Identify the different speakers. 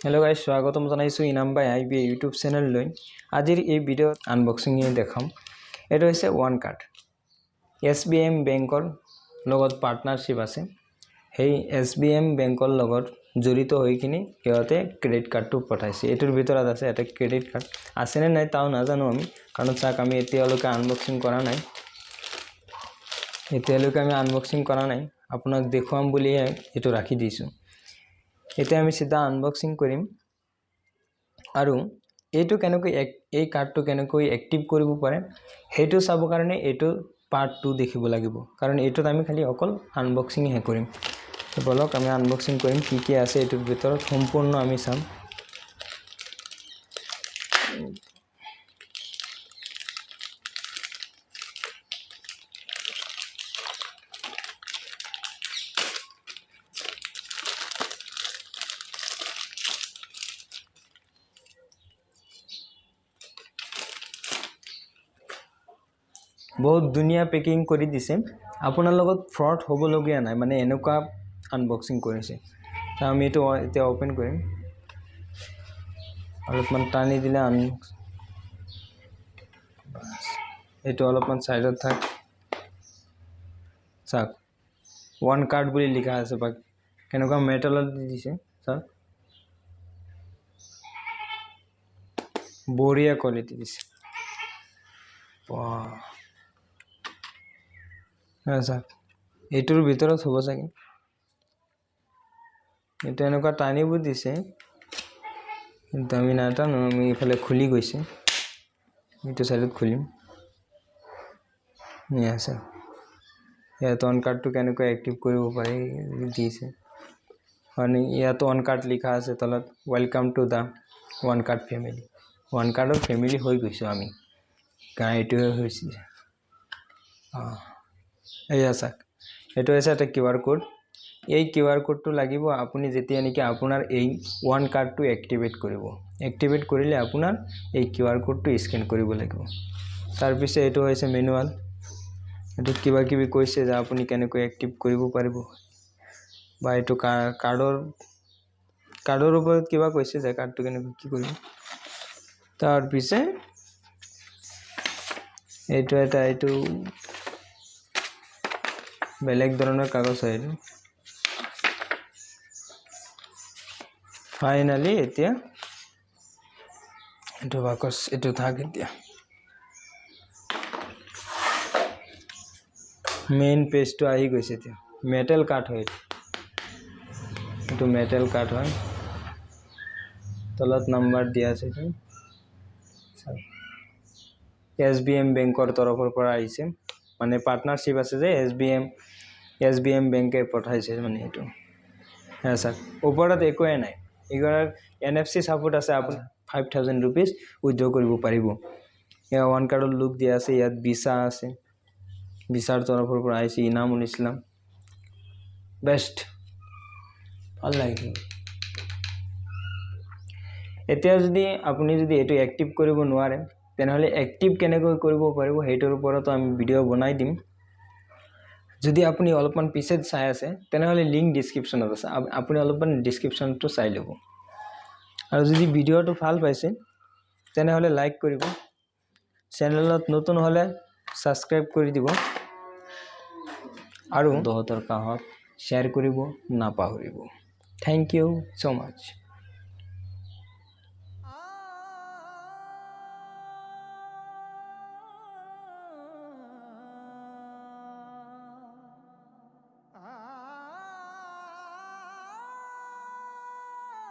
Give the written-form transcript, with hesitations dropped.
Speaker 1: Hello' guys, স্বাগতম জনাইছোঁ ইনাম বাই আই B YouTube চেনেললৈ। আজিৰ এই ভিডিঅ'ত আনবক্সিং দেখাম। এইটো হৈছে one card. S B M বেংকৰ লগত পাৰ্টনাৰশ্বিপ আছে। সেই এছ বি এম বেংকৰ লগত জড়িত হৈ কিনি সিহঁতে ক্ৰেডিট কাৰ্ডটো পঠাইছে। এইটোৰ ভিতৰত আছে এটা ক্ৰেডিট কাৰ্ড, আছেনে নাই তাও নাজানো আমি, কাৰণ চাওক আমি এতিয়ালৈকে আনবক্সিং কৰা নাই। এতিয়ালৈকে আমি আনবক্সিং কৰা নাই, আপোনাক দেখুৱাম বুলিয়ে এইটো ৰাখি দিছোঁ। এতিয়া আমি চিধা আনবক্সিং কৰিম আৰু এইটো কেনেকৈ এই কাৰ্ডটো কেনেকৈ এক্টিভ কৰিব পাৰে সেইটো চাবৰ কাৰণে এইটো পাৰ্ট 2 দেখিব লাগিব, কাৰণ এইটোত আমি খালি অকল আনবক্সিংহে কৰিম। বলক আমি আনবক্সিং কৰিম, কি কি আছে এইটোৰ ভিতৰত সম্পূৰ্ণ আমি চাম। বহুত ধুনীয়া পেকিং কৰি দিছে, আপোনাৰ লগত ফ্ৰড হ'বলগীয়া নাই, মানে এনেকুৱা আনবক্সিং কৰিছে। আমি এইটো এতিয়া অ'পেন কৰিম, অলপমান টানি দিলে এইটো অলপমান ছাইডত থাক। চাওক ওৱান কাৰ্ড বুলি লিখা আছে, বা কেনেকুৱা মেটেলত দি দিছে, চাওক বঢ়িয়া কোৱালিটি দিছে। চাওক এইটোৰ ভিতৰত হ'ব চাগে, এইটো এনেকুৱা টানিব দিছে, কিন্তু আমি নাটানো, আমি এইফালে খুলি গৈছে, এইটো চাইডত খুলিম। আছে ইয়াত অন কাৰ্ডটো কেনেকৈ এক্টিভ কৰিব পাৰি দিছে, মানে ইয়াত অন কাৰ্ড লিখা আছে তলত, welcome to the one card family. One কাৰ্ডৰ ফেমিলি হৈ গৈছোঁ আমি, কাৰণ এইটোৱে হৈছে। অঁ, এয়া চাওক এইটো হৈছে এটা কিউ আৰ কোড। এই কিউ আৰ কোডটো লাগিব আপুনি যেতিয়া নেকি আপোনাৰ এই ওৱান কাৰ্ডটো এক্টিভেট কৰিব। এক্টিভেট কৰিলে আপোনাৰ এই কিউ আৰ কোডটো স্কেন কৰিব লাগিব। তাৰপিছত এইটো হৈছে মেনুৱেল, এইটোত কিবা কিবি কৈছে যে আপুনি কেনেকৈ এক্টিভ কৰিব পাৰিব, বা এইটো কাৰ্ডৰ ওপৰত কিবা কৈছে যে কাৰ্ডটো কেনেকৈ কি কৰিব। তাৰপিছে এইটো এটা এইটো বেলেগ ধৰণৰ কাগজ হয় এইটো। ফাইনেলি এতিয়া এইটো বাকচ এইটো থাক। এতিয়া মেইন পেজটো আহি গৈছে। এতিয়া মেটেল কাঠ হয়, এইটো মেটেল কাঠ হয়, তলত নাম্বাৰ দিয়া আছে। এইটো এছ বি এম বেংকৰ তৰফৰ পৰা আহিছে, মানে পাৰ্টনাৰশ্বিপ আছে যে এছ বি এম বেংকে পঠাইছে, মানে এইটো। হ্যাঁ ছাৰ, ওপৰত একোৱে নাই, এইগৰাৰ এন এফ চি ছাপোৰ্ট আছে, আপুনি 5000 ৰুপিজ উইড্ৰ কৰিব পাৰিব। ইয়াত ওৱান কাৰ্ডৰ লুক দিয়া আছে, ইয়াত ভিছা আছে, ভিছাৰ তৰফৰ পৰা আহিছে ইনামুল ইছলাম। বেষ্ট, ভাল লাগিছে। এতিয়া যদি আপুনি যদি এইটো এক্টিভ কৰিব নোৱাৰে, তেনেহ'লে এক্টিভ কেনেকৈ কৰিব পাৰিব সেইটোৰ ওপৰতো আমি ভিডিঅ' বনাই দিম। যদি আপুনি অলপমান পিছত চাই আছে তেনেহ'লে লিংক ডিছক্ৰিপশ্যনত আছে, আপুনি অলপমান ডিছক্ৰিপশ্যনটো চাই ল'ব। আৰু যদি ভিডিঅ'টো ভাল পাইছে তেনেহ'লে লাইক কৰিব, চেনেলত নতুন হ'লে ছাবস্ক্ৰাইব কৰি দিব, আৰু দহতৰ কাষত শ্বেয়াৰ কৰিব নাপাহৰিব। Thank you so much.